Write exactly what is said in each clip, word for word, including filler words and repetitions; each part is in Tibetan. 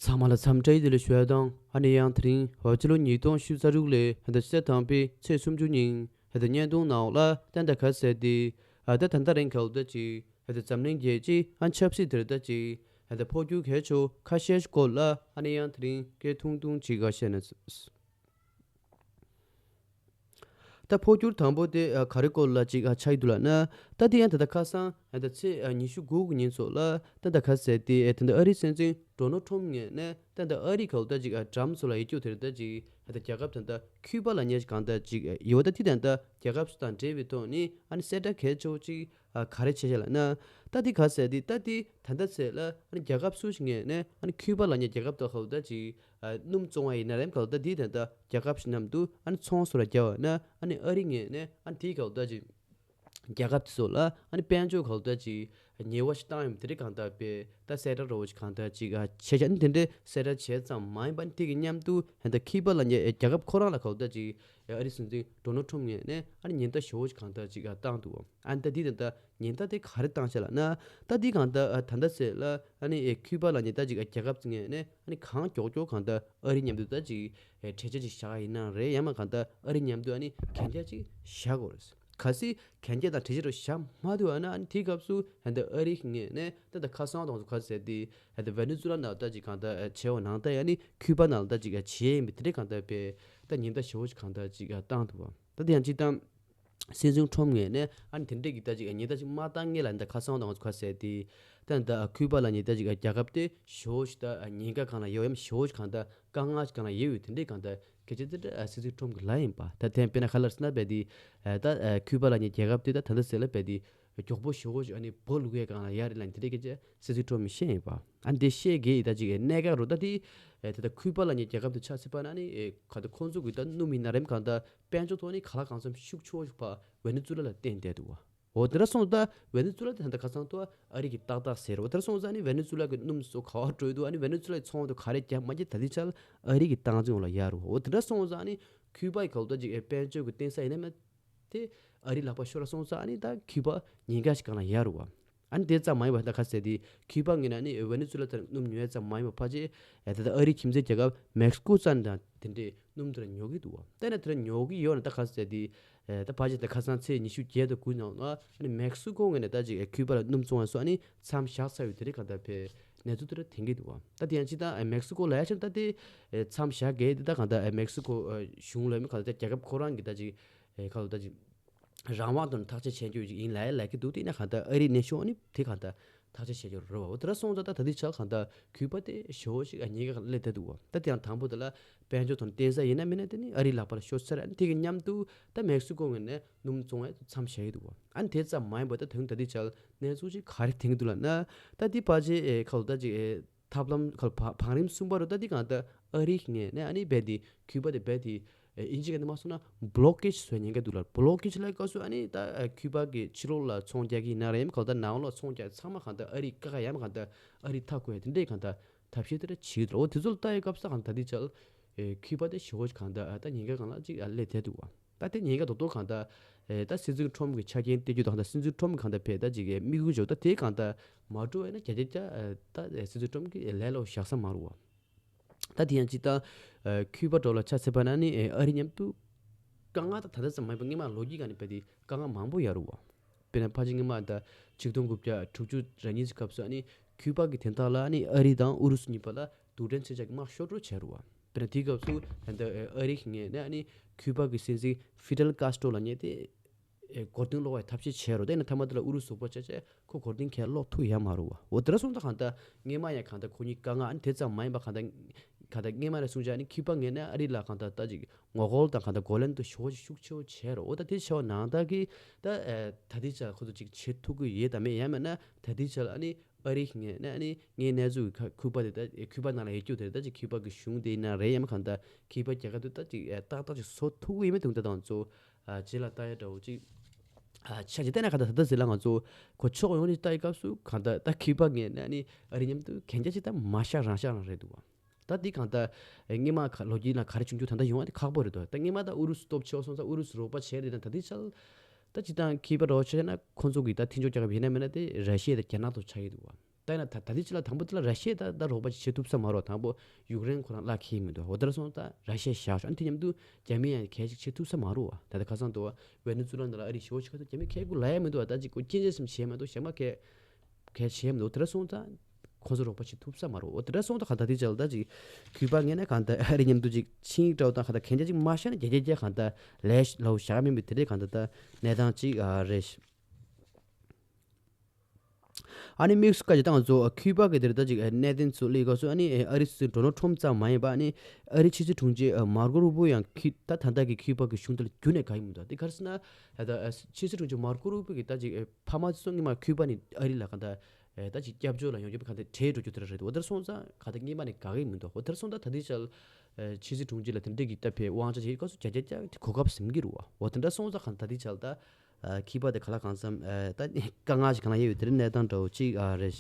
ཚང་མ་ལ་འཚམས་འདྲི་བདེ་ལེགས་ཞུ་ཡ་དང་། ཨ་ནི་ཡང་དེ་རིང་ཕྱི་ལོ་ཉིས་སྟོང་ཉི་ཤུ་རྩ་དྲུག་ལོའི་ད་ཕྱི་ཟླ་དང་པོའི་ཚེས་སུམ་ཅུ་ཉིན་ད་བརྙན་ཐུང་ནང་ལ་ད་ད་ག་ཟེར་ཏེ། ཨ་ད་ད་ད་རིང་ག་ལ་ད་ཅིག་ད་འཛམ་གླིང་རྒྱལ་སྤྱིའི་ཨ་ཆབ་སྲིད་དེར་ད་ཅིག་ད་འཕོ་འགྱུར་གལ་ཆེ་ཁ་ཤས་སྐོར་ལ་ཨ་ནི་ཡང་དེ་རིང་སྐད་ཐུང་ཐུང་ཅིག་ག་བཤད་ན། ད་འཕོ་འགྱུར་དང་པོ་དེ་ཨ་ག་རེ་སྐོར་ལ་ཅིག་ཨ་ཆགས་ཀྱི་འདུག་ལབ་ན། ད་དེ་ཡང་ད་ལྟ་ཁ་སང་ཨ་ད་ཚེས་ཨ་ཉི་ཤུ་དགུ་གི་ཉིན་ཚོ་ལ་ད་ད་ག་ཟེར་ཏེ་ཨ་ད་ལྟ་ཨ་རིའི་སྲིད་འཛིན་ཌོ་ནལ་ཊམ་ངོས་ནས་ད་ད་ཨ་རི་ག་ལ་ད་ཅིག་ཨ་ཌམ་སུ་ལ་ཡི་སྐྱོ་དེར་ད་ཅིག་ཨ་ད་རྒྱལ་ཁབ་ད་ད་ཁྱུ་པ་ལབ་མཁན་ཅིག་གང་ད་ཅིག་ཨ་ཡོད། ད་དེ་ད་ད་རྒྱལ་ཁབ་སུ་དང་འབྲེལ་བའི་ཐོག་ནས་ཨ་ནི་གསལ་བསྒྲགས་གལ་ཆེ་བོ་ཅིག་ཨ་ག་རེ་བྱས་ཤག་ལབ་ན། ད་དེ་ག་ཟེར་ཏེ་ད་དེ་ད་ད་ཚེས་ལ་ཨ་ནི་རྒྱལ་ཁབ་སུ་ཞིག་ངོས་ནས་ཨ་ནི་ཁྱུ་པ་ལབ་མཁན་རྒྱལ་ཁབ་ད་ག་ལ་ད་ཅིག་ཨ་སྣུམ་བཙོང་བ་ཡིན་ན་རེམ་ག་ལ་ད་དེ་ད་ད་རྒྱལ་ཁབ་ཞིག་མཉམ་དུ་ཨ་ནི་ཚོང་ཟུར་ལ་རྒྱག་པ་ན་ཨ་ནི་ཨ་རི་ངོས་ནས་ཨ་ནི་དེ་ག་ལ་ད་ཅིག་རྒྱལ་ཁབ་དེ་ཚོ་ལ་ཨ་ནི་དཔལ་འབྱོར་ག་ལ་ད་ཅིག་ཉེས་པ་ཞིག་བཏང་ཡོད་དེ་འདྲའི་གང་ལྟར་པས་ད་གསལ་བསྒྲགས་འདྲ་བོ་ཞིག་གང་ལྟར་ཅིག་ཨ་བྱས་ཤག་ཨ་ནི་དེ་འདྲའི་གསལ་བསྒྲགས་བྱས་ཙམ་མ་ཡིན་པ་ཨ་ནི་དེ་གི་མཉམ་དུ་ད་ད་ཁྱུ་པ་ལབ་མཁན་རྒྱལ་ཁབ་ཁོ་རང་ལ་ག་ལ་ད་ཅིག་ཨ་རིའི་སྲིད་འཛིན་ཌོ་ནལ་ཊམ་ངོས་ནས་ཨ་ནི་ཉེན་བརྡ་ཞེ་བོ་ཞིག་གང་ལྟར་ཅིག་ཨ་བཏང་འདུག་ཨ་ནི་ད་དེ་ད་ད་ཉེན་བརྡ་དེ་ག་རེ་བཏང་ཤག་ལབ་ན། ད་དེ་གང་ལྟར་ཨ་ད་ད་ཚེས་ལ་ཨ་ནི་ཨེ་ཁྱུ་པ་ལབ་མཁན་ད་ཅིག་ཨ་རྒྱལ་ཁབ་ཅིག་ངོས་ནས་ཨ་ནི་གང་མགྱོགས་མགྱོགས་གང་ལྟར་ཨ་རི་མཉམ་དུ་ད་ཅིག་ཨེ་གྲོས་ཆོད་ཅིག་བཞག་ཡིན་ན་རེད། ཡང་མ་གང་ལྟར་ཨ་རི་མཉམ་དུ་ཨ་ནི་གན་རྒྱ་ཅིག་བཞག་དགོས་རེད། གལ་སྲིད་གན་རྒྱ་དང་གྲོས་ཆོད་རུ་བཞག་མ་ཐུབ་པ་ན་ཨ་ནི་དེའི་སྐབས་སུ་ཨ་ད་ཨ་རི་ངོས་ནས་ད་ད་ཁ་སང་དང་སུ་ག་ཟེར་ཏེ་ཨ་ད་ཝེ་ནེ་ཛུ་ལ་ནང་ད་ཅིག་གང་ལྟར་ཨ་བྱས་པ་ནང་ལྟར་ཨ་ནི་ཁྱུ་པ་ནང་ལ་ད་ཅིག་ཨ་བྱས་ཡིན་པའི་དེ་འདྲའི་གང་ལྟར་པས་ད་ཉེན་བརྡ་ཞེ་བོ་ཞིག་གང་ལྟར་ཅིག་ཨ་བཏང་འདུག་བ། ད་དེ་ཡང་སྤྱིར་བཏང་སྲིད་འཛིན་ཊམ་ངོས་ནས་ཨ་ནི་དེ་འདྲས་ཀྱི་ད་ཅིག་ཉེན་བརྡ་ཅིག་མ་བཏང་སྔོན་ལ་ཨ་ནི་ད་ཁ་སང་དང་ཁ་ཟེར་ཏེ། ད་ད་ཁྱུ་པ་ལབ་མཁན་ད་ཅིག་རྒྱལ་ཁབ་དེ་ཞེ་བོ་ཞིག་ད་ཉེན་ཁ་སྒང་ལ་ཡོད་ཡམ་ཞེ་བོ་ཞིག་གང་ད་དཀའ་ངལ་ཞིག་སྒང་ལ་ཡོད་ཡོད་དེ་འདྲས་གང་ད་སྐད་ཆ་དེ་འདྲ་སྲིད་འཛིན་ཊམ་གྱིས་ལབ་ཡིན་པ། ད་དེ་དཔེར་ན་ག་ལ་ཟེར་ན་རྦད་དེ་ད་ཁྱུ་པ་ལབ་མཁན་རྒྱལ་ཁབ་དེ་ད་ད་ད་ཟེར་ལ་རྦད་དེ་མགྱོགས་པོ་ཞེ་བོ་ཞིག་ཨ་ནི་སྦོ་ལུག་ཡས་སྒང་ལ་ཡར་ལ་དེ་འདྲས་སྐད་ཆ་སྲིད་འཛིན་ཊམ་གྱིས་བཤད་ཡིན་པ། ཨ་ནི་དེ་བཤད་དགོས་ཡིན་ད་ཅིག་གནད་འགག་རུ་ད་དེ་ད་ད་ཁྱུ་པ་ལབ་མཁན་རྒྱལ་ཁབ་དེ་ཆ་ཚིག་པ་ན་ཨ་ནི་ག་ད་ཁོང་ཚོ་གི་ད་སྣུམ་ཡིན་ན་རེམ་གང་ད་དཔལ་འབྱོར་ཐོག་ནས་ག་ལ་གང་འཚམ་ཤུགས་ཆེ་བོ་ཞིག་ཕར་ཝེ་ནེ་ཛུ་ལ་ལ་བརྟེན་བསྡད་འདུག་བ། འོ་དེ་འདྲ་སོང་ཙང་ཝེ་ནེ་ཛུ་ལ་དེ་ད་ཁ་སང་ཐོག་ཨ་རི་གིས་ཏག་ཏག་ཟེར། འོ་དེ་འདྲ་སོང་ཙང་ནི་ཝེ་ནེ་ཛུ་ལ་གི་སྣུམ་སོགས་ག་བ་འགྲོ་འདུག་ཨ་ནི་ཝེ་ནེ་ཛུ་ལ་གི་ཚོང་དུ་ག་རེ་རྒྱབ་མ་རྒྱབ་ད་དེ་ཆ་ཨ་རི་གི་སྟངས་འཛིན་འོག་ལ་ཡར་རུ། འོ་དེ་འདྲ་སོང་ཙང་ནི་ཁྱུ་པ་ཡི་ག་ལ་ད་ཅིག་དཔལ་འབྱོར་གི་བརྟེན་ས་ཡིན་ན་མ་དེ་ཨ་རི་ལག་པ་ཤོར་སོང་ཙང་ནི་ད་ཁྱུ་པ་ཉེན་ཁ་ཞིག་སྒང་ལ་ཡར་རུ་བ། ཨ་ནི་དེ་ཙམ་མ་ཡིན་པ་ད་ག་ཟེར་དེ་ཁྱུ་པ་ངོས་ནས་ནི་ཝེ་ནེ་ཛུ་ལ་དང་སྣུམ་ཉོ་ཡ་ཙམ་མ་ཡིན་པ་ཕལ་ཆེར་ད་ལྟ་ཨ་རིའི་ཁྱིམ་མཚེས་རྒྱལ་ཁབ་མེག་སི་ཀོ་ཙམ་དང་དེ་འདྲའི་སྣུམ་དེ་ར་ཉོ་གི་འདུག་བ། ད་ནི་དེ་ར་ཉོ་གི་ཡོད་ན་ད་ག་ཟེར་དེ་ད་ཕལ་ཆེར་ད་ཁ་སང་ཚེས་ཉི་ཤུ་བརྒྱད་དང་དགུ་ནང་ལ་ཨ་ནི་མེག་སི་ཀོ་ངོས་ནས་ད་ཅིག་ཁྱུ་པ་ལ་སྣུམ་བཙོང་བ་སོགས་ཨ་ནི་མཚམས་བཞག་ཚར་བའི་དེ་རིགས་གང་ལྟར་བས་གནས་ཚུལ་དེ་འདྲ་ཐོན་གྱི་འདུག་བ། ད་དེ་ཡང་ཅི་ད་མེག་སི་ཀོ་ལ་ཡ་ཆེན་ད་དེ་མཚམས་བཞག་གི་དེ་ད་གང་ལྟར་མེག་སི་ཀོ་གཞུང་ལ་མི་གང་ལྟར་རྒྱལ་ཁབ་ཁོ་རང་གི་ད་ཅིག་ཁ་ལོ་ད་ཅིག་རང་དབང་དང་ཐག་གཅོད་བྱེད་རྒྱུ་ཅིག་ཡིན་ལ་ཡ་ལབ་ཀྱི་འདུག་དེ་ན་གང་ལྟར་ཨ་རིའི་གནས་ཤོག་ཨ་ནི་དེ་གང་ལྟར་ཐག་གཅོད་བྱེད་རྒྱུ་རེད་བ། འོ་དེ་འདྲ་སོང་ཙང་ད་ད་དེ་ཆ་གང་ལྟར་ཁྱུ་པ་དེ་ཞེ་བོ་ཞིག་ཉེན་ཁ་སླེབས་བསྡད་འདུག་བ། ད་དེ་ཡང་དང་པོ་དེ་ལ་དཔལ་འབྱོར་དང་བརྟེན་ས་ཡིན་ན་མིན་ན་དེ་ནི་ཨ་རིའི་ལག་པ་ལ་ཤོར་ཚར། ཨ་ནི་དེ་གི་མཉམ་དུ་ད་མེག་སི་ཀོ་ངོས་ནས་སྣུམ་བཙོང་བའི་མཚམས་བཞག་ཡོད་འདུག་བ། ཨ་ནི་དེ་ཙམ་མ་ཡིན་པར་ད་དོན་ད་ལྟའི་ཆར་གནས་ཚུལ་ཅིག་ག་རེ་ཐོན་གྱི་འདུག་ལབ་ན། ད་འདི་ཕལ་ཆེར་ཨེ་ཁ་ལོ་ད་ཅིག་ཨེ་ཐབས་ལམ་ཁ་ལོ་བ་བང་རིམ་གསུམ་པ་རུ་ད་འདི་གང་ལྟར་ཨ་རི་ངོས་ནས་ཨ་ནི་རྦད་དེ་ཁྱུ་པ་དེ་རྦད་དེ་ཨེ་ཨིན་ཇི་སྐད་ནས་མ་སོང་ན་བྷོ་ལོ་ཀེ་ཇི་བཟོ་ཉེན་ཁ་འདུག་ལ། བྷོ་ལོ་ཀེ་ཇི་ལབ་སྐབས་སུ་ཨ་ནི་ད་ཨེ་ཁྱུ་པ་གི་ཕྱི་ལོགས་ལ་ཚོང་རྒྱག་གི་ཡིན་ན་རེད། ཁ་ལོ་ད་ནང་ལོགས་ཚོང་རྒྱག་ཚང་མ་གང་ལྟར་ཨ་རི་ཀ་ཁ་ཡ་མ་གང་ལྟར་ཨ་རི་ཐག་གོ་ཡ་དེ་འདྲས་གང་ལྟར་ཐབས་ཤེས་དེ་འདྲ་བྱེད་ཀྱི་འདུག་འོ་དེ་ཚོ་ལ་ལྟ་ཡི་སྐབས་སུ་གང་ལྟར་འདི་ཆར་ཨེ་ཁྱུ་པ་དེ་ཞེ་བོ་ཞིག་གང་ལྟར་ཨ་ད་ཉེན་ཁ་གང་ལ་ཅིག་ཨ་སླེབས་བསྡད་འདུག་བ། ད་དེ་ཉེན་ཁ་རྡོག་རྡོག་གང་ལྟར་ཨེ་ད་སྲིད་འཛིན་ཊམ་གི་ཆ་རྐྱེན་སྟེར་རྒྱུ་དང་ད་སྲིད་འཛིན་ཊམ་གི་གང་ལྟར་བས་ད་ཅིག་ཨེ་དམིགས་ཡུལ་འཇོག་ད་དེ་གང་ལྟར་མ་འགྲོ་བས་ན་བརྒྱ་ཆ་བརྒྱ་ཨེ་ད་ཨེ་སྲིད་འཛིན་ཊམ་གི་ལས་སླ་བོ་བཞག་ས་མ་རུང་བ། ད་དེ་ཡང་ཅིག་ད་ཨེ་ཁྱུ་པ་འགྲོ་ལ་ཆ་ཚད་པ་ན་ནི་ཨེ་ཨ་རི་མཉམ་དུ་དཀའ་ངལ་ད་ད་ལྟ་ཙམ་མ་ཡིན་པ་སྔོན་མ་ལོ་རྒྱུས་སྒང་ནས་བས་དེ་དཀའ་ངལ་མང་པོ་ཡོད་རུང་བ། དཔེར་ན་ཕལ་ཆེར་སྔོན་མ་ད་ཆིག་སྟོང་དགུ་བརྒྱ་དྲུག་ཅུ་རེ་གཉིས་ཀྱི་སྐབས་སུ་ཨ་ནི་ཁྱུ་པ་གི་དོན་དག་ལ་ཨ་ནི་ཨ་རི་དང་ཨུ་རུ་སུ་གཉིས་བར་ལ་རྡུལ་ཕྲན་མཚོན་ཆ་གི་དམག་ཤོར་འགྲོ་བྱས་རུང་བ། དཔེར་ན་དེའི་སྐབས་སུ་ད་ལྟ་ཨ་རི་ངོས་ནས་ཨ་ནི་ཁྱུ་པ་གི་སྲིད་འཛིན་ཧྥི་ཌེལ་ཀཱ་སི་ཏྲོ་ལབ་མཁན་དེ་ཨེ་མགོ་རྟིང་སློག་པའི་ཐབས་ཤེས་བྱས་རུང་། དེ་ནས་མཐའ་མ་དེ་ལ་ཨུ་རུ་སུ་ཟུར་པོ་བྱས་བྱས་ཁོ་མགོ་རྟིང་ཁས་སློག་ཐུབ་ཡ་མ་རུང་བ། འོ་དེ་འདྲ་སོང་ཙང་གང་ལྟར་སྔོན་མ་ཡང་གང་ལྟར་ཁོ་གཉིས་དཀའ་ངལ་ཨ་ནི་དེ་ཙམ་མ་ཡིན་པ་གང་ལྟར་གང་ལྟར་སྔོན་མ་ནས་བཟུང་བྱས་ཨ་ནི་ཁྱུ་པ་ངོས་ནས་ཨ་རི་ལ་གང་ལྟར་ད་ཅིག་ངོ་རྒོལ་དང་གང་ལྟར་རྒོལ་ལན་དུ་ཞེ་པོ་ཅིག་ཤུགས་ཆེ་བོ་བྱས་རུང་། འོ་ད་དེ་བྱས་པ་ནང་ལྟར་གྱི་ད་ཨེ་ད་ལྟའི་ཆར་ཁོ་ཚོ་ཅིག་བྱེད་ཐུབ་ཀྱི་ཡོད་དམ་མེད། ཡང་མིན་ན་ད་ལྟའི་ཆར་ཨ་ནི་ཨ་རི་ངོས་ནས་ཨ་ནི་ངའི་གནས་ཚུལ་གྱི་ཁ་ཁུག་པ་དེ་ད་ཁུག་པ་ནང་ལ་ཡོད་རྒྱུ་དེ་ད་ཅིག་ཁུག་པ་གི་གཞུང་དེ་ཡིན་ན་རེད། ཡང་མིན་གང་ལྟར་ཁུག་པ་རྒྱལ་ཁབ་དེ་ད་ཅིག་ཨེ་ཏག་ཏག་ཅིག་བཟོ་ཐུབ་ཀྱི་ཡོད་མེད་དེ་འདྲ་དང་ཚོ་ཨ་རྗེས་ལ་ལྟ་ཡ་འདྲ་བོ་ཅིག་ཨ་ཆགས་ཀྱི། དེ་ནས་གང་ལྟར་ད་ལྟ་ཟེར་ལ་ང་ཚོ་གོ་ཕྱོགས་ཡོངས་ནས་ལྟ་ཡི་སྐབས་སུ་གང་ལྟར་ད་ཁུག་པ་ངོས་ནས་ཨ་ནི་ཨ་རི་མཉམ་དུ་གན་རྒྱ་ཅིག་ད་མ་བཞག་རང་བཞག་རང་རེད་འདུག་བ། ད་འདི་གང་ལྟར་ཨེ་སྔོན་མ་ག་ལོ་རྒྱུས་ནང་ག་རེ་བྱུང་རྒྱུ་ད་ལྟ་ཡོང་བ་དེ་ཁག་པོ་རེད་འདུག་ད་སྔོན་མ་ད་ཨུ་རུ་སུ་སྟོབས་ཆེ་བ་སོང་ཙང་ཨུ་རུ་སུ་རོགས་པ་བྱས་རེད་ན། ད་ལྟའི་ཆར་ད་སྤྱིར་བཏང་ཁུག་པ་འདྲ་བོ་ཆ་བཞག་ན་ཁོང་ཚོ་གི་ད་མཐུན་ཕྱོགས་རྒྱལ་ཁབ་ཡིན་ན་མིན་ན་དེ་ར་ཤི་ཡ་དང་རྒྱ་ནག་ཏུ་ཆགས་ཀྱི་འདུག་བ། ད་ཡིན་ན་ད་ད་ལྟའི་ཆ་ལ་དང་པོ་དེ་ལ་ར་ཤི་ཡས་ད་ད་རོགས་པ་ཅིག་བྱེད་ཐུབ་ས་མ་རེད། དང་པོ་ཡུཀ་རེན་ཁོ་རང་གླ་འཁེལ་མི་འདུག་འོ་དེ་འདྲ་སོང་ཙང་ད་ར་ཤི་ཡ་བཞག་ཤོག་ཨ་ནི་དེ་མཉམ་དུ་རྒྱ་མི་ཡང་གལ་ཆེ་བྱེད་ཐུབ་ས་མ་རེད་བ། ད་ལྟ་ཁ་སང་དུ་ཝེ་ནེ་ཛུ་ལ་ནང་ལ་ཨ་རི་ཞེ་པོ་ཅིག་ཁ་ཐུག་རྒྱ་མི་ཁས་ཁུར་ལབ་ཡ་མི་འདུག་བ། ད་ཅིག་ཁོ་སྐྱོན་བརྗོད་ཙམ་བྱས་མ་གཏོགས་གཞན་པ་གས་གལ་ཆེ་མི་འདུག་དེ་འདྲ་སོང་ཙང་ཁོ་ཚོ་རོགས་པ་བྱེད་ཐུབ་ས་མ་རེད། འོ་དེ་འདྲ་སོང་ཙང་གང་ལྟར་དེ་ཅག་ལ་ད་ཅིག་གུས་པ་ངས་ན་གང་ལྟར་ཨ་རི་མཉམ་དུ་ཅིག་ཆིངས་ཡིག་འདྲ་བོ་དང་གང་ལྟར་གན་རྒྱ་ཅིག་མ་བཞག་ན་རྒྱ་རྒྱ་རྒྱ་གང་ལྟར་ལས་ལའོ་བཞག་མིན་པའི་དེ་འདྲའི་གང་ལྟར་ད་གནས་སྟངས་ཅིག་ཨ་རེད། ཨ་ནི་དམིགས་སུ་བཀར་ཏེ་ད་ང་ཚོ་ཁུ་པ་གི་དེར་ད་ཅིག་གནད་དོན་ཚོ་སླེབས་སྐབས་སུ་ཨ་ནི་ཨ་རིའི་སྲིད་འཛིན་ཌོ་ནལ་ཁྲོམ་ཙམ་མ་ཡིན་པ་ཨ་ནི་ཨ་རིའི་ཕྱི་སྲིད་དྲུང་ཆེ་མར་ཀོ་རུ་པོ་ཡང་ཁུ་ད་ད་ལྟ་གི་ཁུ་པ་གི་གཞུང་དེ་ལ་རྒྱུན་ནས་དགའ་ཡི་མི་འདུག་དེ་ག་རེ་ཟེར་ན་ད་ཕྱི་སྲིད་དྲུང་ཆེ་མར་ཀོ་རུ་པོ་གི་ད་ཅིག་ཕ་མ་ཚོ་སྔོན་མ་ཁུ་པ་ནས་ཨ་རི་ལ་གང་ལྟར་ད་ཅིག་སྐྱབས་བཅོལ་ལ་ཡོང་རྒྱུ་གང་ལྟར་བྲལ་འགྲོ་རྒྱུ་དེ་འདྲ་རེད་འདུག་འོ་དེར་སོང་ཙང་གང་ལྟར་སྔོན་མ་ནས་དགའ་གི་མི་འདུག་འོ་དེར་སོང་ཙང་ད་ལྟའི་ཆར་ཕྱི་སྲིད་དྲུང་ཆེ་ལ་དེ་འདྲ་གི་ད་ཕའི་དབང་ཆ་ཅིག་སྐབས་སུ་བརྒྱ་ཆ་བརྒྱ་གོ་སྐབས་ཟིན་གི་རེད་བ། འོ་དེ་འདྲ་སོང་ཙང་གང་ལྟར་ད་ལྟའི་ཆར་ད། ཨ་ཁི་པ་དེ་ག་ལ་གང་འཚམ་ཨ་ད་དཀའ་ངལ་ཞིག་གང་ལ་ཡོད་དེ་རིང་གནས་སྟངས་འདྲ་བོ་ཅིག་ཨ་རེད།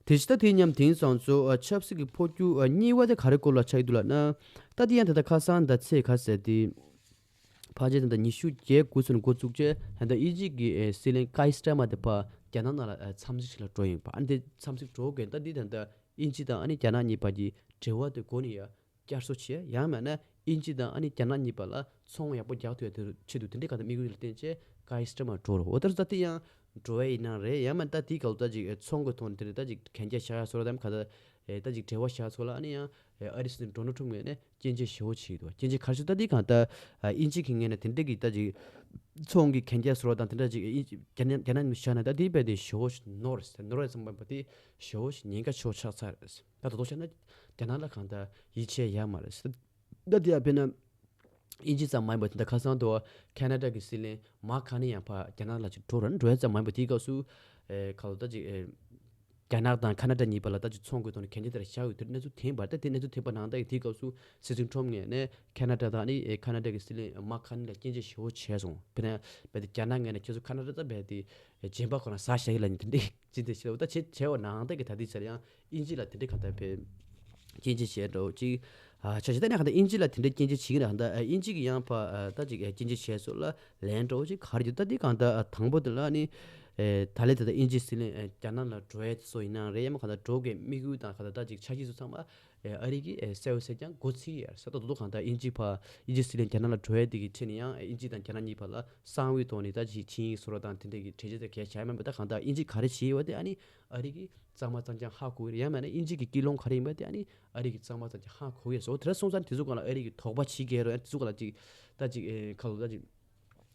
དེ་ཕྱི་ད་དེ་མཉམ་དེང་སང་ཚོ་ཨ་ཆབ་སྲིད་ཀྱི་འཕོ་འགྱུར་ཨ་གཉིས་པ་དེ་ག་རེ་སྐོར་ལ་ཆགས་ཀྱི་འདུག་ལབ་ན། ད་དེ་ཡང་ད་ལྟ་ཁ་སང་ད་ཚེས་ག་ཟེར་དེ། ཕལ་ཆེར་ད་ལྟ་ཉི་ཤུ་རྗེས་དགུ་ཚུན་འགོ་བཙུགས་རྗེས་ད་ལྟ་དབྱིན་ཇི་གི་ཨེ་སྲིད་བློན་ཀའི་སི་ཊར་མར་དེ་ཕར་རྒྱ་ནག་ནང་ལ་ཨ་འཚམས་གཟིགས་ཤིག་ལ་འགྲོ་ཡིན་པ། ཨ་ནི་དེ་འཚམས་གཟིགས་འགྲོ་དགོས་ད་དེ་ད་ལྟ་དབྱིན་ཇི་དང་ཨ་ནི་རྒྱ་ནག་གཉིས་བར་གྱི་འབྲེལ་བ་དེ་འགོ་ནས་ཡ། བསྐྱར་གསོ་བྱས། ཡང་མིན་ན་དབྱིན་ཇི་དང་ཨ་ནི་རྒྱ་ནག་གཉིས་བར་ལ་ཚོང་ཡག་པོ་རྒྱག་ཐུབ་ཡ་དེ་ཆེད་དུ་དེ་འདྲའི་ག་ད་དམིགས་ཡུལ་ལ་བརྟེན་བྱས་ཀའི་སི་ཊར་མར་འགྲོ་རོགས། འོ་དེར་ད་དེ་ཡང་འགྲོ་བ་ཡིན་ན་རེད། ཡང་མིན་ད་དེའི་སྐབས་ལ་ད་ཅིག་ཚོང་གི་ཐོག་ནས་དེ་འདྲ་ད་ཅིག་གན་རྒྱ་བཞག་ཡ་སོགས་ལ་དམ་ག་ད་ད་ཅིག་འབྲེལ་བ་བཞག་ཚོ་ལ་ཨ་ནི་ཡང་ཨ་རི་སྲིད་འཛིན་ཌོ་ནལ་ཁྲོམ་ངོས་ནས་སྐྱོན་བརྗོད་ཞེ་པོ་བྱས་འདུག་སྐྱོན་བརྗོད་ག་རེ་ཞིག་ད་དེ་གང་ལྟར་དབྱིན་ཇི་གི་ངོས་ནས་དེ་འདྲ་གི་ད་ཅིག་ཚོང་གི་གན་རྒྱ་སོགས་དང་དེ་འདྲ་ཅིག་རྒྱ་ནག་རྒྱ་ནག་ནས་བཞག་ན་ད་དེའི་བས་དེ་ཞེ་པོ་ཞིག་ནོར་རེད། ནོར་རེད་བསམ་པ་དེ་ཞེ་པོ་ཞིག་ཉེན་ཁ་ཆེ་བོ་ཆགས་ཚར་རེད། ད་ད་དུང་བཤད་ན་རྒྱ་ནག་ལ་གང་ལྟར་ཡིད་ཆེས་ཡོད་མ་རེད། ད་དེ་ཡང་དཔེར་ན་དབྱིན་ཇི་ཙམ་མ་ཡིན་པར་དེ་འདྲ་ཁ་སང་དུ་ཁ་ན་ཌ་གི་སྲིད་བློན་མར་ཁར་ནི་ཡང་ཕར་རྒྱ་ནག་ལ་ཅིག་འགྲོ་རན་འགྲོ་ཡ་ཙམ་མ་ཡིན་པར་དེའི་སྐབས་སུ་ཨེ་ག་ལ་ད་ཅིག་ཨེ་རྒྱ་ནག་དང་ཁ་ན་ཌ་གཉིས་བར་ལ་ད་ཅིག་ཚོང་གི་ཐོག་ནས་གན་རྒྱ་དེ་ལ་བཞག་ཡོད་དེ་གནས་ཚུལ་ཐོན་པ་རེད། ད་དེ་གནས་ཚུལ་ཐོན་པ་ནང་ལྟར་གྱི་དེའི་སྐབས་སུ་སྲིད་འཛིན་ཁྲོམ་ངོས་ནས་ཁ་ན་ཌ་དང་ནི་ཨེ་ཁ་ན་ཌ་གི་སྲིད་བློན་མར་ཁར་ནི་ལ་སྐྱོན་བརྗོད་ཞེ་པོ་བྱས་སོང་། དཔེར་ན་རྦད་དེ་རྒྱ་ནག་ངོས་ནས་ཁྱེད་ཚོ་ཁ་ན་ཌ་ད་རྦད་དེ་སྦྱིན་པ་ཁོ་རང་ཟ་བཞག་ཡིན་ལབ་ནི་དེ་འདྲའི་ཅི་འདྲ་ཞིག་ལབ། ད་བྱེད་བྱས་པ་ནང་ལྟར་གྱི་ད་ལྟའི་ཆར་ཡང་དབྱིན་ཇི་ལ་དེ་འདྲའི་གང་ལྟར་བས་སྐྱོན་བརྗོད་བྱས་འདྲ་བོ་ཅིག་ཨ་ཆ་ཞིག་ད་ནས་གང་ལྟར་དབྱིན་ཇི་ལ་དེ་འདྲའི་སྐྱོན་བརྗོད་བྱེད་ཀྱི་ན་གང་ལྟར་ཨ་དབྱིན་ཇི་གི་ཡང་ཕ་ཨ་ད་ཅིག་ཨ་སྐྱོན་བརྗོད་བྱས་སོགས་ལ་ལན་འདྲ་བོ་ཅིག་ག་རེ་ཡོད། ད་འདི་གང་ལྟར་ཨ་དང་པོ་དེ་ལ་ནི་ཨེ་ད་ལན་དེ་ད་དབྱིན་ཇི་སྲིད་བློན་ཨེ་རྒྱ་ནག་ལ་འགྲོ་ཡས་སོགས་ཡིན་ན་རེད། ཡང་མ་གང་ལྟར་འགྲོ་དགོས་དམིགས་ཡུལ་དང་གང་ལྟར་ད་ཅིག་འཆར་གཞི་སོགས་ཚང་མ་ཨེ་ཨ་རི་གིས་ཨེ་གསལ་པོ་གསལ་རྐྱང་མགོ་ཚོས་ཡ་རེད་ཟེར། ད་དོ་དོ་གང་ལྟར་དབྱིན་ཇི་ཕ་དབྱིན་ཇི་སྲིད་བློན་རྒྱ་ནག་ལ་འགྲོ་ཡས་དེ་གི་ཁྲིད་ནས་ཡང་ཨེ་དབྱིན་ཇི་དང་རྒྱ་ནག་གཉིས་བར་ལ་གསང་བའི་ཐོག་ནས་ད་ཅིག་ཆིངས་ཡིག་བཟོ་རོགས་དང་དེ་འདྲ་གི་གྲོས་ཆོད་དེ་གས་བྱས་མིན་པ། ད་གང་ལྟར་དབྱིན་ཇི་ག་རེ་བྱས་ཡོད་པ་དེ་ཨ་ནི་ཨ་རི་གིས་གཙང་མ་གཙང་རྐྱང་ཧ་གོ་གི་རེད། ཡང་མིན་ན་དབྱིན་ཇི་གི་ཀུན་སློང་ག་རེ་ཡིན་པ་དེ་ཨ་ནི་ཨ་རི་གིས་གཙང་མ་གཙང་རྐྱང་ཧ་གོ་གི་ཡོད་སོ། དེ་འདྲ་སོང་ཙང་དེ་ཚོ་སྒང་ལ་ཨ་རི་གིས་དོགས་པ་བྱེད་ཀྱི་ཡོད་རེད། དེ་ཚོ་སྒང་ལ་ཅིག་ད་ཅིག་ཨེ་ཁ་ལོ་ད་ཅིག་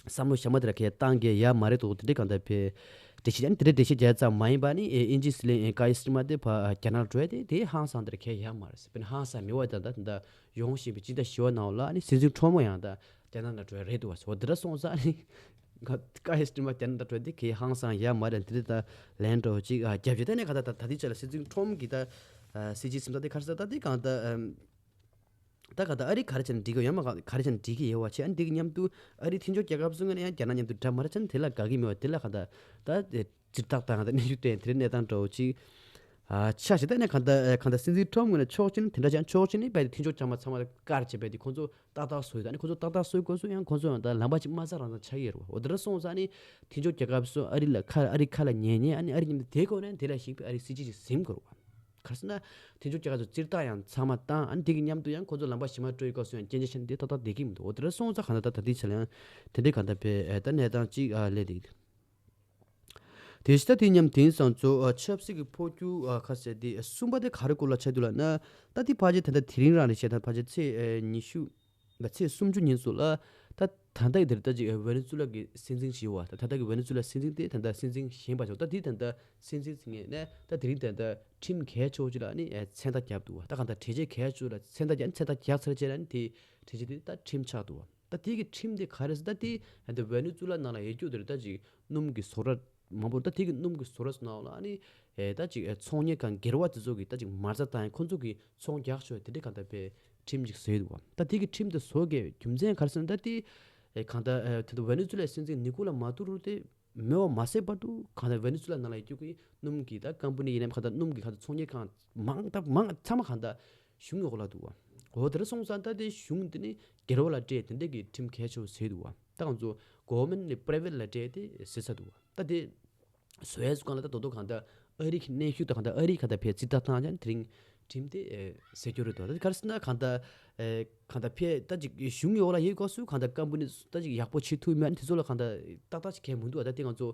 བསམ་བློ་གཞན་པ་དེ་འདྲ་གས་བཏང་གི་ཡོད་མ་རེད་དོ། དེ་འདྲའི་གང་ལྟར་བས་འགྲེལ་བཤད་ཨ་ནི་དེ་འདྲའི་འགྲེལ་བཤད་རྒྱག་ཙམ་མ་ཡིན་པ་ནི་ཨེ་དབྱིན་ཇི་སྲིད་བློན་ཨེ་ཀའི་སི་ཊར་མར་དེ་ཕ་རྒྱ་ནག་འགྲོ་ཡ་དེ་དེ་ཧང་སང་དེ་འདྲ་གས་ཡོད་མ་རེད། དཔེར་ན་ཧང་སང་མེད་པ་དང་ད་ད་ཡོང་བཞིན་པའི་སྤྱི་ཟླ་བཞི་པ་ནང་ལ་ཨ་ནི་སྲིད་འཛིན་ཁྲོམ་ཡང་ད་རྒྱ་ནག་ལ་འགྲོ་ཡ་རེད་འདུག་བ། འོ་དེ་འདྲ་སོང་ཙང་ཨ་ནི་ཀ་ཀ་ཡེ་སི་ཊི་མ་རྒྱ་ནག་ད་འགྲོ་དེ་གའི་ཧང་སང་ཡ་མ་རེད། དེ་འདྲ་ད་ལན་འགྲོ་ཅིག་ཨ་རྒྱབ་ཅིག་ད་ནས་ག་ད་ད་ད་དེ་ཆ་ལ་སྲིད་འཛིན་ཁྲོམ་གྱི་ད་ཨ་སྲིད་ཇུས་སེམས་ཐག་དེ་ག་རེ་ཟེར་ད་དེ་གང་ད་ཨམ་ད་ག་ད་ཨ་རི་ག་རེ་བྱས་ན་འགྲིག་གི་ཡོད་མ་ག་ག་རེ་བྱས་ན་འགྲིག་གི་ཡོད་བ་བྱས། ཨ་ནི་དེ་གི་མཉམ་དུ་ཨ་རི་མཐུན་ཕྱོགས་རྒྱལ་ཁབ་ཚོ་ངོས་ནས་ཡང་རྒྱ་ནག་མཉམ་དུ་འདྲ་མ་འདྲ་བྱས་ན་དེ་ལ་དགའ་གི་མེད་བ། དེ་ལ་ག་ད་ད་སྤྱིར་བཏང་ད་ག་ད་གནས་ཚུལ་དེ་དེ་གནས་སྟངས་འདྲ་བོ་ཅིག་ཨ་ཆ་ཞིག་ད་ནས་གང་ལྟར་ཨ་གང་ལྟར་སྲིད་འཛིན་ཁྲོམ་ངོས་ནས་ཕྱོགས་གཅིག་ནས་དེ་འདྲ་ཅང་ཕྱོགས་གཅིག་ནས་རྦད་དེ་མཐུན་ཕྱོགས་བཅའ་མར་ཚང་མ་བཀར་བྱས་རྦད་དེ་ཁོང་ཚོ་ཏག་ཏག་བཟོས་ཡོད། ད་ནི་ཁོང་ཚོ་ཏག་ཏག་བཟོས་དགོས་སུ་ཡང་ཁོང་ཚོ་ཡང་ད་ལམ་པ་ཅིག་མ་རྩ་རང་རང་ཆགས་ཡོད་རེད་བ། འོ་དེ་འདྲ་སོང་ཙང་ནི་མཐུན་ཕྱོགས་རྒྱལ་ཁབ་སུ་ཨ་རི་ལ་ཁ་ཨ་རི་ཁ་ལ་ཉན་ཉན་ཨ་ནི་ཨ་རི་མཉམ་དུ་དེ་དགོས་ནས་དེ་ལ་ཞིག་པའི་ཨ་རི་སྲིད་ཇུས་ཅིག་ཟིན་དགོས་རེད་བ། ག་རེ་ཟེར་ན་མཐུན་ཕྱོགས་རྒྱལ་ཁབ་ཚོ་སྤྱིར་བཏང་ཡང་ཚང་མ་བཏང་ཨ་ནི་དེ་གི་མཉམ་དུ་ཡང་ཁོང་ཚོ་ལམ་པ་ཞིག་མ་སྤྲོད་ཡོད་སྐབས་སུ་ཡང་སྐྱོན་ཆ་ཤ་ནི་དེ་ཏག་ཏག་བསྡད་ཀྱི་མི་འདུག་འོ་དེ་འདྲ་སོང་ཙང་གང་ལྟར་ད་ད་ལྟའི་ཆ་ལ་ཡང་དེ་འདྲའི་གང་ལྟར་བས་ཨ་ད་གནས་སྟངས་ཅིག་ཨ་སླེབས་བསྡད་ཀྱི་འདུག་དེ་ཕྱི་ད་དེ་མཉམ་དེང་སང་ཚོ་ཨ་ཆབ་སྲིད་ཀྱི་འཕོ་འགྱུར་ཨ་ཁ་ཟེར་དེ་གསུམ་པ་དེ་ག་རེ་སྐོར་ལ་ཆགས་འདུག་ལབ་ན། ད་དེ་ཕལ་ཆེར་ད་ལྟ་དེ་རིང་རང་རེད་བཤད། ད་ཕལ་ཆེར་ཚེས་ཨ་ཉི་ཤུ་ལ་ཚེས་སུམ་ཅུ་ཉིན་སོགས་ལ་ད་ད་ལྟ་ཡི་དེར་ད་ཅིག་ཨ་ཝེ་ནེ་ཛུ་ལ་གི་སྲིད་འཛིན་ཞིག་ཡོད་བ། ད་ད་ལྟ་གི་ཝེ་ནེ་ཛུ་ལ་སྲིད་འཛིན་དེ་ད་ལྟ་སྲིད་འཛིན་གཞན་པ་ཞིག་ད་དེ་ད་ལྟ་སྲིད་འཛིན་ངོས་ནས་ད་དེ་རིང་ད་ལྟ་ཁྲིམས་གལ་ཆེ་བོ་ཅིག་ལ་ནི་ཨ་མཚན་རྟགས་བརྒྱབ་འདུག་བ། ད་གང་ལྟར་གྲོས་ཆོད་གལ་ཆེ་བོ་ལ་མཚན་རྟགས་བརྒྱབ་མཚན་རྟགས་བརྒྱབ་ཚར་རྗེས་ལ་ནི་དེ་གྲོས་ཆོད་དེ་ད་ཁྲིམས་ཆགས་འདུག་བ། ད་དེ་གི་ཁྲིམས་དེ་ག་རེ་ཟེར་ད་དེ་ཨ་ད་ཝེ་ནེ་ཛུ་ལ་ནང་ལ་ཡོད་རྒྱུ་དེ་རེད། ད་ཅིག་སྣུམ་གྱི་བཟོ་གྲྭ་མང་པོ་ད་དེ་གི་སྣུམ་གྱི་བཟོ་གྲྭ་ནང་ལ་ཨ་ནི་ཨེ་ད་ཅིག་ཨེ་ཚོང་གཉེར་ཁང་སྒེར་བ་དེ་ཚོ་གི་ད་ཅིག་མ་རྩ་བཏང་ཡང་ཁོ་ཚོ་གི་ཚོང་རྒྱག་ཆོག་དེ་འདྲའི་གང་ལྟར་བའི་ཁྲིམས་ཅིག་བཟོས་འདུག་བ། ད་དེ་གི་ཁྲིམས་དེ་བཟོ་དགོས་རྒྱུ་མཚན་ག་རེ་ཟེར་ན་ད་དེ་ཨེ་གང་ལྟར་ཨེ་ད་ལྟ་ཝེ་ནེ་ཛུ་ལའི་སྲིད་འཛིན་ནི་ཀོ་ལ་མ་ཏུ་རོ་དེ་མེད་པ་མ་ཟད་བར་དུ་གང་ལྟར་ཝེ་ནེ་ཛུ་ལ་ནང་ལ་ཡོད་རྒྱུ་གི་སྣུམ་གི་ད་ཀམ་པ་ནི་ཡིན་ནའམ་གང་ལྟར་སྣུམ་གི་གང་ལྟར་ཚོང་གཉེར་ཁང་མང་ད་མང་ཚང་མ་གང་ལྟར་གཞུང་གི་འོག་ལ་འདུག་བ། འོ་དེ་འདྲ་སོང་ཙང་ད་དེ་གཞུང་དེ་ནི་སྒེར་བ་ལ་སྤྲད་དེ་འདྲ་གི་ཁྲིམས་གལ་ཆེ་བོ་བཟོས་འདུག་བ། ད་ང་ཚོ་གོ་ཝར་མེན་ཊི་ནས་པ་རའི་ཝེ་ཊི་ལ་སྤྲད་དེ་བཟོས་ཚར་འདུག་བ། ད་དེ་ བཟོ་ཡས་སུ་གང་ལ་ད་དོ་དོ་གང་ལྟར་ཨ་རི་གི་གནོན་ཤུགས་དང་གང་ལྟར་ཨ་རི་གང་ལྟར་ཕེ་ཙི་ཏ་ཐང་ཅན་དེ་རིང་ཁྲིམས་དེ་ཟེར་རྒྱུ་རེད་དོ། ད་ག་རེ་ཟེར་ན་གང་ལྟར་གང་ལྟར་ཕེ་ད་ཅིག་གཞུང་ཡོག་ལ་ཡོད་སྐབས་སུ་གང་ལྟར་ཀམ་པ་ནི་ད་ཅིག་ཡག་པོ་བྱེད་ཐུབ་མེད་ཨ་ནི་དེ་ཚོ་ལ་གང་ལྟར་ཏག་ཏག་ཅིག་གལ་མི་འདུག་བ། ད་དེ་ང་ཚོ་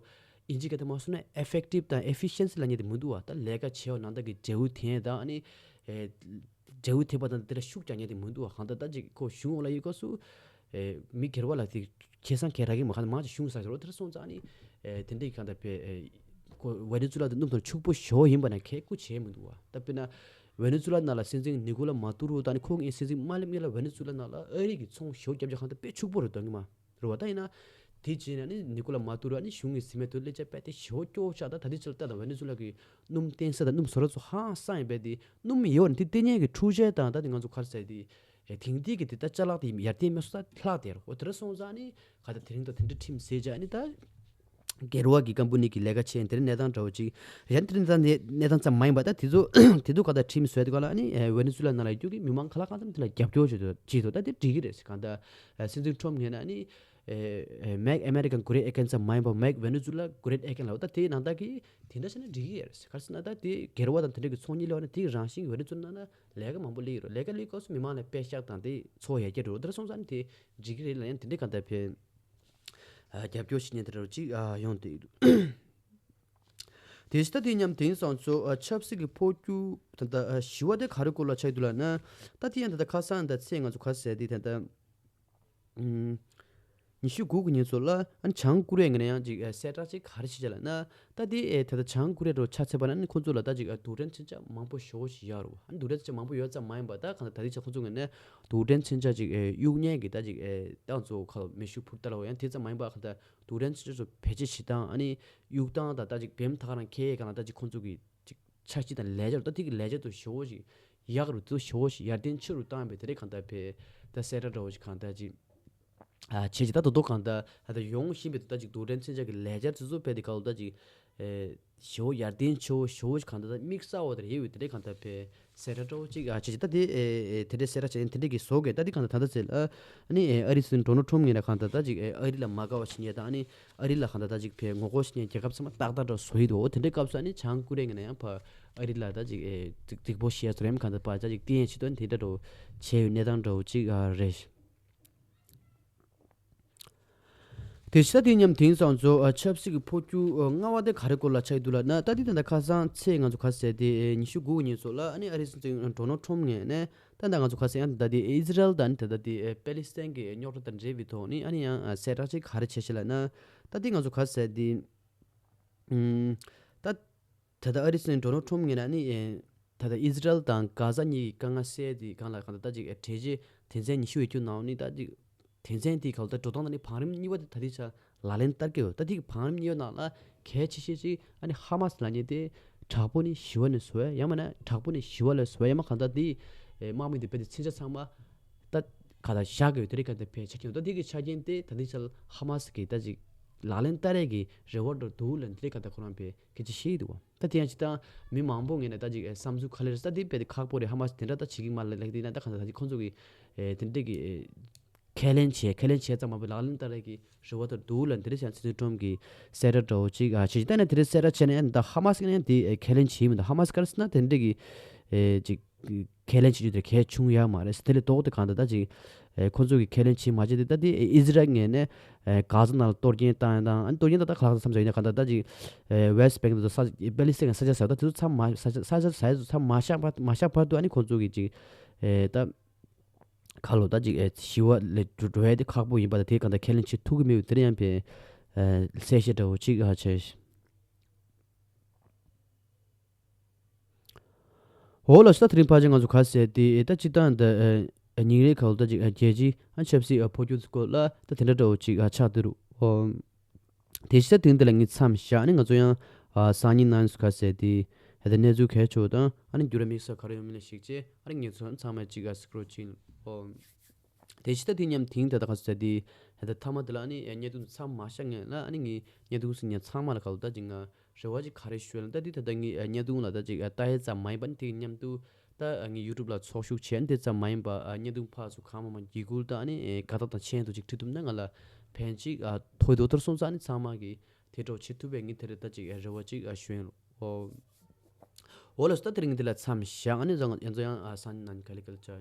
ཨིན་ཇི་སྐད་དུ་མ་སོང་ན་effective་དང་efficiency་ལ་ཉེ་དེ་མི་འདུག་བ། ད་ལས་ཀ་བྱེད་བ་ནང་ལྟར་གི་འབྲས་བུ་དེ་ད་ཨ་ནི་འབྲས་བུ་ཐེབས་པ་དང་དེ་ལ་ཤུགས་རྒྱག་མཁན་དེ་མི་འདུག་བ། གང་ལྟར་ད་ཅིག་ཁོ་གཞུང་འོག་ལ་ཡོད་སྐབས་སུ་ཨེ་མི་སྒེར་བ་ལ་དེ་ཁེ་བཟང་གལ་རག་གི་མ་གང་ལྟར་མང་ཆེ་གཞུང་ཟ་ཞོར་དེར་སོང་ཙང་ནི་ཨེ་དེ་འདྲའི་གང་ལྟར་ཕེ་ཨེ་ཁོ་ཝེ་ནེ་ཛུ་ལ་དེ་སྣུམ་དང་ཕྱུག་པོ་ཞོ་ཡིན་པ་ན་ཁེ་ཁུ་བྱས་མི་འདུག་བ། ད་དཔེར་ན་ཝེ་ནེ་ཛུ་ལ་ནང་ལ་སྲིད་འཛིན་ནི་ཀོ་ལ་མ་ཏུ་རོ་དང་ནི་ཁོང་གི་སྲིད་འཛིན་མ་སླེབས་སྔོན་ལ་ཝེ་ནེ་ཛུ་ལ་ནང་ལ་ཨ་རི་གི་ཚོང་ཞོ་བརྒྱབ་བྱ་གང་ལྟར་དཔེ་ཕྱུག་པོ་རེད་འདོད་ངེས་མ། རེད་བ། ད་ཡིན་ན་དེ་རྗེས་ནས་ནི་ནི་ཀོ་ལ་མ་ཏུ་རོ་ནི་གཞུང་གི་ཟིན་མེད་དུ་སླེབས་ཆ་པས་དེ་ཞེ་པོ་སྐྱོ་ཆགས། ད་ད་དེ་ཕྱིར་ལྟ་དང་ཝེ་ནེ་ཛུ་ལ་གི་སྣུམ་བརྟེན་ས་དང་སྣུམ་བཟོ་གྲྭ་ཚོ་ཧང་སང་ཡིན་པས་དེ་སྣུམ་ཡོད་ནི་དེ་བརྟེན་མཁན་གི་འཕྲུལ་ཆས་དང་ད་དེ་ང་ཚོ་ག་རེ་ཟེར་དེ་དེང་དུས་ཀྱི་དེ་ད་ཅ་ལག་དེ་ཡར་ལྟེ་མེད་སོ་ད་ལྷག་དེ་རོ། འོ་དེ་འདྲ་སོང་ཙང་ནི་ག་ད་དེ་རིང་ད་དེ་འདྲ་ཁྲིམས་ཟེར་བྱ་ནི་ད་སྒེར་བ་གི་ཀམ་པ་ནི་གི་ལས་ཀ་བྱས་ནི་དེ་འདྲ་གནས་སྟངས་འདྲ་བོ་ཅིག་ཡང་དེ་འདྲ་གནས་སྟངས་ཙམ་མ་ཡིན་པ་ད་དེ་ཚོ་དེ་ཚོ་ག་ད་ཁྲིམས་བཟོས་དེ་ག་ལ་ནི་ཝེ་ནེ་ཛུ་ལ་ནང་ལ་ཡོད་རྒྱུ་གི་མི་མང་ག་ལ་གང་ཙམ་དེ་ལ་རྒྱབ་སྐྱོར་བྱེད་དོ་བྱེད་དོ། ད་དེ་འགྲིག་གི་རེད་ཟེར་གང་ད། ཨ་སྲིད་འཛིན་ཊམ་ངོས་ནས་ནི་ཨེ་ཨེ་Make America Great Again ཙམ་མ་ཡིན་པར་Make Venezuela Great Again ལབ་ད་དེའི་ནང་ལྟར་གྱི་དེ་འདྲ་བྱས་ན་འགྲིག་གི་ཡོད་རེད། ག་རེ་ཟེར་ན་ད་དེ་སྒེར་བ་དང་དེ་འདྲ་གི་ཚོང་གཉིས་ལས་བ་ན་དེའི་རང་བཞིན་གྱི་ཝེ་ནེ་ཛུ་ལ་ནང་ན་ལས་ཀ་མང་པོ་སླེབས་ཡོད་རེད། ལས་ཀ་སླེབས་སྐབས་སུ་མི་མང་ལ་པད་ཤག་དང་དེ་ཚོ་ཡར་རྒྱས་འགྲོ་དེ་འདྲ་སོང་ཙང་ནི་དེ་འགྲིག་གི་རེད་ལ་ཡང་དེ་འདྲ་གང་ལྟར་ཕེ་ཨ་རྒྱབ་སྐྱོར་བྱེད་མཁན་དེ་འདྲ་ཅིག་ཨ་ཡོང་དེ་དེ་ཕྱི་ད་དེ་མཉམ་དེང་སང་ཚོ་ཨ་ཆབ་སྲིད་ཀྱི་འཕོ་འགྱུར་ད་ལྟ་ཨ་ཞི་བ་དེ་ག་རེ་སྐོར་ལ་ཆགས་འདུག་ལབ་ན། ད་དེ་ཡང་ད་ལྟ་ཁ་སང་ད་ཚེས་ང་ཚོ་ག་ཟེར་དེ་ད་ལྟ་ཉི་ཤུ་དགུ་གི་ཉིན་ཚོ་ལ་ཨ་ནི་བྱང་ཀོ་རི་ཡ་ངོས་ནས་ཡང་ཅིག་ཨ་གསལ་བསྒྲགས་ཅིག་ག་རེ་བྱེད་ཅེས་ལབ་ན། ད་དེ་ཨེ་ད་ལྟ་བྱང་ཀོ་རི་ཡ་འདྲ་ཆ་མཚོན་པ་ན་ཨ་ནི་ཁོང་ཚོ་ལ་ད་ཅིག་ཨ་རྡུལ་ཕྲན་མཚོན་ཆ་མང་པོ་ཞེ་པོ་ཞིག་ཡོད་རེད་བ། ཨ་ནི་རྡུལ་ཕྲན་མཚོན་ཆ་མང་པོ་ཡོད་ཙམ་མ་ཡིན་པ་ད་གང་ལྟར་ད་ལྟའི་ཆ་ཁོང་ཚོ་ངོས་ནས་རྡུལ་ཕྲན་མཚོན་ཆ་ཅིག་ཨེ་གཡུག་མཁན་གྱི་ད་ཅིག་ཨེ་ཏང་ཚོ་ཁ་ལ་མེ་ཤུགས་འཕུར་ལྟ་ལ་ཡང་དེ་ཙམ་མ་ཡིན་པ་གང་ལྟར་རྡུལ་ཕྲན་མཚོན་ཆ་ཚོ་བེད་སྤྱོད་བྱེད་སྟངས་ཨ་ནི་གཡུག་སྟངས་དང་ད་ཅིག་བེམ་ཐག་རང་ཁེལ་གང་ལ་ད་ཅིག་ཁོང་ཚོ་གི་ཅིག་འཆར་གཞི་དང་ལས་འཆར་ད་ཐིག་གི་ལས་འཆར་དུ་ཞེ་པོ་ཞིག་ཡག་རུ་དུ་ཞེ་པོ་ཞིག་ཡར་ལྡན་ཆེ་རུ་བཏང་བའི་དེ་རིགས་གང་ལྟར་བས་ད་གསལ་བསྒྲགས་འདྲ་བོ་ཞིག་གང་ལྟར་ཅིག་ཨ་བྱས་ཅིག་ད་དོ་དོ་གང་ལྟར་ད་ལྟ་ཡོང་བཞིན་པའི་ད་ཅིག་རྡུལ་ཕྲན་མཚོན་ཆ་གི་ལས་འཆར་དེ་ཚོ་བས་དེ་ག་ལ་ད་ཅིག་ཨེ་ཞེ་པོ་ཡར་ལྡན་ཆེ་བོ་ཞེ་པོ་ཞིག་གང་ལྟར་ད་དམིགས་བསལ་བ་དེར་ཡོད་པའི་དེ་རིགས་གང་ལྟར་བས་གསལ་བསྒྲགས་འདྲ་བོ་ཅིག་ཨ་བྱས་ཅིག་ད་དེ་ཨེ་ཨེ་དེ་འདྲའི་གསལ་བསྒྲགས་བྱས་ནས་དེ་འདྲའི་གི་བཟོ་དགོས་ད་དེ་གང་ལྟར་ད་ལྟ་ཚེ་ལ་ཨ་ནི་ཨེ་ཨ་རིའི་སྲིད་འཛིན་ཌོ་ནལ་ཊམ་ངོས་ནས་གང་ལྟར་ད་ཅིག་ཨེ་ཨ་རི་ལ་མ་དགའ་བ་བྱེད་མཁན་དང་ཨ་ནི་ཨ་རི་ལ་གང་ལྟར་ད་ཅིག་ཕའི་ངོ་རྒོལ་བྱེད་མཁན་རྒྱལ་ཁབ་ཚང་མ་ཏག་ཏག་འདྲ་བཟོ་ཡི་འདུག་འོ་དེ་འདྲའི་སྐབས་སུ་ཨ་ནི་བྱང་ཀོ་རི་ཡ་ངོས་ནས་ཡང་ཕ་ཨ་རི་ལ་ད་ཅིག་ཨེ་སྡིག་སྡིག་པོ་བཤད་ཚོར་ཡམ་གང་ལྟར་ཕ་ད་ཅིག་བསྟན་ཡས་ཆེད་དུ་ཨ་ནི་དེ་འདྲ་འདྲ་བོ་བྱས་ཡོད་གནས་སྟངས་འདྲ་བོ་ཅིག་ཨ་རེད། དེ་ཕྱི་ད་དེ་མཉམ་དེང་སང་ཚོ་ཨ་ཆབ་སྲིད་ཀྱི་འཕོ་འགྱུར་ཨ་ལྔ་པ་དེ་ག་རེ་སྐོར་ལ་ཆགས་ཀྱི་འདུག་ལབ་ན། ད་དེ་ད་ལྟ་ཁ་སང་ཚེས་ང་ཚོ་ག་ཟེར་དེ་ཨེ་ཉི་ཤུ་དགུ་གི་ཉིན་ཚོ་ལ་ཨ་ནི་ཨ་རིའི་སྲིད་འཛིན་ཌོ་ནལ་ཊམ་ངོས་ནས་ད་ལྟ་ང་ཚོ་ག་ཟེར་ཡང་ད་ལྟ་དེ་ཨི་ཛི་རལ་དང་ད་ལྟ་དེ་ཨེ་པེ་ལི་སི་ཐན་གྱི་རྙོག་དྲ་དང་འབྲེལ་བའི་ཐོག་ནས་ཨ་ནི་ཡང་ཨ་གསལ་བསྒྲགས་ཅིག་ག་རེ་བྱས་ཤག་ལབ་ན། ད་དེ་ང་ཚོ་ག་ཟེར་དེ་ཨུམ་ད་ད་ལྟ་ཨ་རིའི་སྲིད་འཛིན་ཌོ་ནལ་ཊམ་ངོས་ནས་ནི་ཨེ་ད་ལྟ་ཨི་ཛི་རལ་དང་གྷ་ཛ་གཉིས་ཀྱི་དཀའ་ངལ་སེལ་དེ་སྒང་ལ་གང་ལྟར་ད་ཅིག་ཨེ་གྲོས་ཆོད་དོན་ཚན་ཉི་ཤུ་ཡོད་རྒྱུ་ནང་ནས་ད་ཅིག་དོན་ཚན་དེའི་སྒང་ལ་ད་འགྲོ་སྟངས་དང་ནི་བང་རིམ་གཉིས་པ་དེ་ད་ལྟའི་ཆར་ལག་ལེན་བསྟར་གྱི་ཡོད། ད་དེ་གི་བང་རིམ་གཉིས་པ་ནང་ལ་གལ་ཆེ་ཤོས་ཅིག་ཨ་ནི་ཧ་མ་སི་ལབ་མཁན་དེ་དྲག་པོ་ནས་ཞི་བ་ནས་བཟོ་ཡ་ཡང་མིན་ན་དྲག་པོ་ནས་ཞི་བ་ལ་བཟོ་ཡ་ཡང་མ་གང་ལྟར་དེ་ཨེ་དམག་མི་དེ་དཔེ་དེ་མཚོན་ཆ་ཚང་མ་ད་ག་ད་བཞག་གི་ཡོད། དེ་རིང་ག་ད་ཕའི་ཆ་རྐྱེན་ད་དེ་གི་ཆ་རྐྱེན་དེ་ད་ལྟའི་ཆར་ཧ་མ་སི་གི་ད་ཅིག་ལག་ལེན་བསྟར་ཡས་ཀྱི་རེ་བ་འདྲ་འདུག་ལབ་དེ་རིང་ག་ད་ཁོ་རང་ཕའི་སྐད་ཆ་བཤད་ཀྱི་འདུག་བ། ད་དེ་ཡང་ཅིག་ད་མི་མང་པོ་ངོས་ནས་ད་ཅིག་ཨེ་བསམ་ཚུལ་ག་ལེར་ད་དེ་དཔེ་དེ་ཁག་པོ་རེད། ཧ་མ་སི་དེ་འདྲ་ད་བྱེད་ཀྱི་མ་རེད་ལབ་དེ་ན་ད་ག་ད་ད་ཅིག་ཁོང་ཚོ་གི་ཨེ་དེ་འདྲ་གི་ཨེ་ཁས་ལེན་བྱས་ཁས་ལེན་བྱས་ཙམ་མ་ཕའི་ལག་ལེན་བསྟར་ཡས་ཀྱི་རེ་བ་ད་འདུག་ལབ་དེ་རིང་ཡང་སྲིད་འཛིན་ཊམ་གི་གསལ་བསྒྲགས་འདྲ་བོ་ཅིག་ཨ་བྱེད་ཅིག་ད་ནི་དེ་རིང་གསལ་བསྒྲགས་བྱས་ནས་ཡང་ད་ཧ་མ་སི་གི་ནས་ཡང་དེ་ཨེ་ཁས་ལེན་བྱེད་མི་འདུག་ཧ་མ་སི་ག་རེ་ཟེར་ན་དེ་འདྲ་གི་ཨེ་ཅིག་ཁས་ལེན་བྱེད་རྒྱུ་དེ་གལ་ཆུང་ཡོད་མ་རེད། དེ་ལས་ལྡོག་སྟེ་གང་ལྟར་ད་ཅིག་ཨེ་ཁོ་ཚོ་གིས་ཁས་ལེན་བྱེད་མ་བྱེད་དེ་ད་དེ་ཨེ་ཨི་ཛི་རལ་ངོས་ནས་ཨེ་གྷ་ཛ་ནང་ལ་གཏོར་སྐྱོན་བཏང་ཡ་དང་ཨ་ནི་གཏོར་སྐྱོན་ད་ད་ཁ་ལག་ས་མཚམས་ཡིན་ན་གང་ལྟར་ད་ཅིག་ཨེ་ཝེ་སི་ཊི་བེང་ད་ས་པེ་ལི་སི་ཐན་ས་ཆ་ཟེར་བ་ད་དེ་ཚོ་མཚམས་མ་ས་ཆ་ས་ཆ་ས་ཆ་ཚོ་མཚམས་མ་བཞག་བར་མ་བཞག་བར་དུ་ཨ་ནི་ཁོ་ཚོ་གིས་ཅིག་ཨེ་ད་ཁ་ལོ་ད་ཅིག་ཨེ་ཞི་བ་ལས་འགྲོ་འགྲོ་ཡ་དེ་ཁག་པོ་ཡིན་པ་དང་དེ་གང་ལྟར་ཁས་ལེན་བྱེད་ཐུབ་ཀྱི་མེད་པའི་དེ་རིང་ཡང་ཕའི་ཨེ་གསལ་བཤད་འདྲ་བོ་ཅིག་ཨ་བྱས། འོ་ལགས་སོ། ད་དེ་རིང་ཕལ་ཆེར་ང་ཚོ་ག་རེ་ཟེར་དེ་ད་སྤྱིར་བཏང་འདི་ཨ་ཉིན་རེའི་ཁ་ལོ་ད་ཅིག་ཨ་རྒྱལ་སྤྱིའི་ཨ་ཆབ་སྲིད་ཨ་འཕོ་འགྱུར་སྐོར་ལ་ད་དེ་འདྲ་འདྲ་བོ་ཅིག་ཨ་ཆགས་བསྡད་རུ། འོ་དེ་ཕྱི་ད་དེ་རིང་འདི་ལ་ངས་མཚམས་བཞག་ནས་ང་ཚོ་ཡང་ཨ་སང་ཉིན་གནངས་ཉིན་ག་རེ་ཟེར་དེ་ཨ་ད་གནས་ཚུལ་གལ་ཆེ་བ་དང་ཨ་ནི་འགྱུར་བ་དམིགས་བསལ་ག་རེ་ཡོད་མེད་ལ་གཞིགས་བྱས་ཨ་ནི་ངས་ཚོ་ཚང་མ་ཅིག་ཨ་སི་ཀྲོལ་ཅིག་འོ། དེ་ཕྱི་ད་དེ་མཉམ་དེང་ད་ད་ག་ཚོད་ཟེར་དེ་ད་མཐའ་མ་དེ་ལ་ཨ་ནི་བརྙན་ཐུང་མཚམས་མ་བཞག་ངེས་ལ་ཨ་ནི་ངས་བརྙན་ཐུང་སུ་ཉན་ཚང་མ་ལ་ག་ལ་ད་ཅིག་ང་རེ་བ་ཅིག་ག་རེ་ཞུ་ལ་ད་དེ་ད་ད་ངས་བརྙན་ཐུང་ལ་ད་ཅིག་ལྟ་ཡས་ཙམ་མ་ཡིན་པ་ནི་དེ་མཉམ་དུ་ད་ངས་ཡུ་ཊུབ་ལ་ཚོགས་ཞུགས་བྱས་ནི་དེ་ཙམ་མ་ཡིན་པ་བརྙན་ཐུང་ཕར་ཚུར་གང་མང་མང་བརྒྱུད་སྐུར་ད་ཨ་ནི་དགའ་རྟགས་དང་མཆན་དུ་ཅིག་བྲིས་ཐུབ་ན་ང་ལ་ཕན་ཅིག་ཐོགས་འདུག་དེར་སོང་ཙང་ཨ་ནི་ཚང་མ་གིས་ དེ་འདྲ་བྱེད་ཐུབ་པའི་ངས་དེ་རེད་ད་ཅིག་རེ་བ་ཅིག་ཞུ་ཡིན། འོ་ལགས་སོ། ད་དེ་རིང་འདི་ལ་མཚམས་བཞག་ཨ་ནི་ཡང་ཡང་ཚོ་ཡང་སང་ཉིན་ནང་ག་ལེ་ག་ལེ་ཆ།